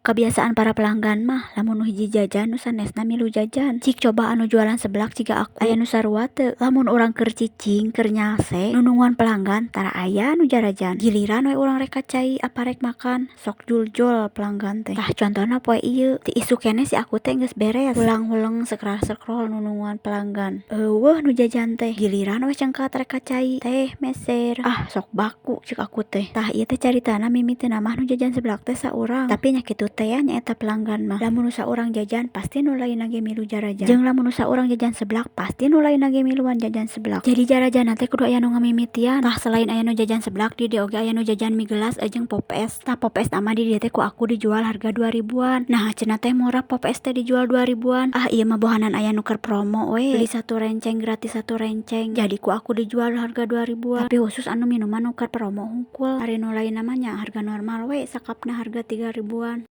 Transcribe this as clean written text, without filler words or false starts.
Kebiasaan para pelanggan mah, lamun nu hiji jajan, nu sanesna milu jajan. Cik coba anu jualan seblak jiga aku, aya nu sarua teu? Lamun urang keur cicing, keur nyalse, nu nungguan pelanggan, tara aya nu jarajan. Giliran we urang rek ka cai apa rek makan, sok juljol pelanggan teh. Tah, contohna poe ieu, ti isuk keneh si aku teh geus beres. Huleng-huleng scroll-scroll nu nungguan pelanggan. Euweuh nu jajan teh. Giliran we cengkat rek ka cai teh meser. Ah, sok baku cek aku teh. Tah, ieu teh caritana mimitina mah nu jajan seblak teh saurang. Tapi nya kitu teh ya nyaeta pelanggan mah. Lamun nu saurang jajan, pasti nu lainna ge milu jarajan. Jeung lamun nu saurang jajan seblak, pasti nu lainna ge miluan jajan seblak. Jadi jarajanna teh kudu aya nu ngamimitian. Tah, selain aya nu jajan seblak, di dieu oge aya nu jajan mie gelas jeung Pop Es. Tah, Pop Es mah di dieu teh ku aku dijual harga 2 ribuan. Nah, cenah teh murah Pop Es teh dijual 2 ribuan? Ah, ieu mah bohanan aya nu keur promo we. Beli satu renceng gratis satu renceng. Jadi ku aku dijual harga 2 ribuan. Tapi khusus anu minuman nu keur promo hungkul. Ari nu lainna mah nya harga normal we, sakapna harga 3 ribuan.